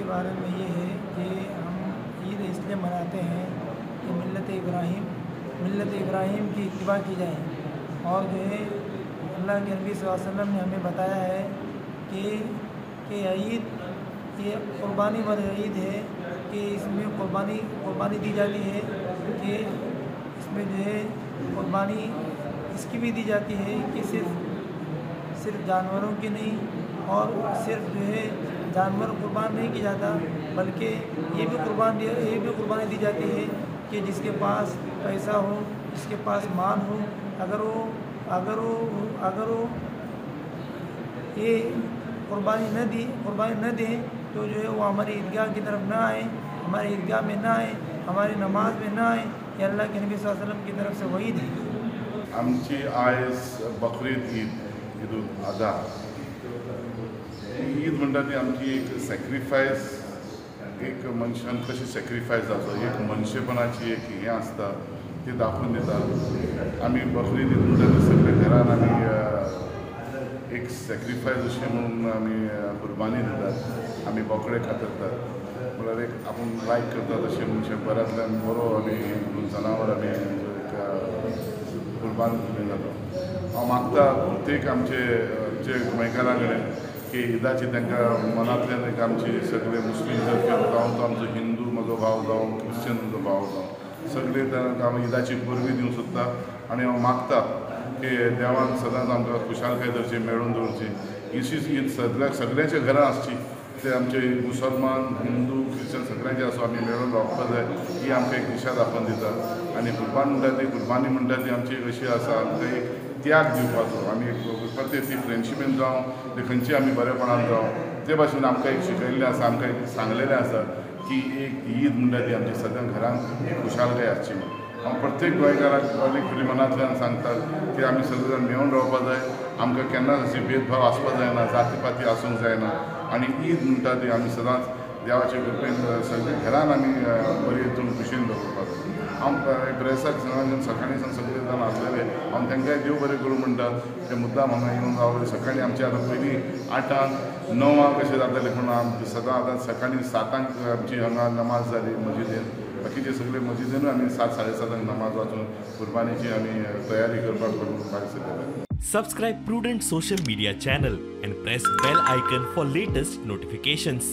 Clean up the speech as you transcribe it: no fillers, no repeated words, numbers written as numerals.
K बारे में ये है कि हम ईद इसलिए मनाते हैं कि मिल्लत इब्राहिम की इत्तिबा की जाए। और जो है अल्लाह के नबी सल्लल्लाहु अलैहि वसल्लम ने हमें बताया है कि ईद ये क़ुरबानी वाली ईद है कि इसमें क़ुरबानी दी जाती है, कि इसमें जो है क़ुरबानी इसकी भी दी जाती है कि सिर्फ जानवरों की नहीं, और सिर्फ जो है जानवर क़ुरबान नहीं किया जाता, बल्कि ये भी क़ुरबानी दी जाती है कि जिसके पास पैसा हो, जिसके पास माल हो, अगर वो ये क़ुरबानी न दें तो जो है वो हमारी ईदगाह की तरफ ना आए, हमारी ईदगाह में ना आए, हमारी नमाज में ना आए। ये अल्लाह के नबी सल्लल्लाहु अलैहि वसल्लम की तरफ से वईद है। आमची आयज बकरीद ईद, ईद उल अधा ईद म्हणटा ती आमची एक सॅक्रिफायस, एक मनशान कशी सॅक्रिफायस जावचो, एक मनशेपणाची एक हें आसता ती दाखोवन दिता। आमी बकरीद ईद म्हणटा ते सगळे घरान आमी एक सॅक्रिफायस अशें म्हणून आमी कुर्बानी दितात, आमी बोकडे कातरतात, म्हळ्यार एक आपूण लायक करतात अशें मनशें बऱ्यांतल्यान बरो आमी म्हणून जनावर आमी एक कुर्बान जाता। हांव मागता प्रत्येक आमचे जे गोंयकारां कडेन की ईदाची तांकां मनांतल्यान एक आमची सगळे मुस्लीम जावं, तो आमचो हिंदू म्हजो भाव जावं, क्रिश्चन म्हजो भाव जावं, सगळे तांकां हांव ईदाची परबी दिवंक सोदता। आनी हांव मागता की देवान सदांच आमकां खुशालकाय दवरची, मेळोवन दवरची, अशीच ईद सगळ्यांच्या घरां आसची, ते आमचे मुसलमान हिंदू क्रिश्चन सगळ्यांचे आसूं, आमी मेळोवन रावपाक जाय, ही आमकां एक दिशा दाखोवन दिता। आनी कुर्बान म्हणटा ती, कुर्बानी म्हणटा ती आमची एक अशी आसा, आमकां एक त्याग दिवपाचो, आमी एक ती फ्रेंडशिपीन जावं, ते खंयची आमी बरेपणान जावं, ते भाशेन आमकां एक शिकयल्लें आसा, आमकां एक सांगलेलें आसा की एक ईद म्हणटा ती आमची सदां घरांत एक खुशालकाय आसची म्हूण। हांव प्रत्येक गोंयकाराक आनी खुली मनांतल्यान सांगता की आमी सगळे जाण मेळून रावपाक जाय, आमकां केन्नाच अशी भेदभाव आसपाक जायना, जाती पाती आसूंक जायना। आनी ईद म्हणटा ती आमी सदांच देवाचे कृपेन सगळे घरान आमी बरी हितून खुशीन दवरपाक जाय। हांव प्रेसाक सगळ्यां सकाळीं सावन सगळे जाण आसलेले, हांव तांकांय देव बरें करूं म्हणटा ते मुद्दाम हांगा येवन रावले। सकाळीं आमचे आतां पयलीं 8आंक 9आंक अशें जातालें, पूण आमची सदां आतां सकाळीं 7आंक आमची हांगा नमाज जाली मजिदेन, बाकीचे सगळे मजिदेनूय आमी 7 साडे 7आंक नमाज वाचून कुर्बानीची आमी तयारी करपाक भायर सरलेले। Subscribe Prudent Social Media channel and press bell icon for latest notifications.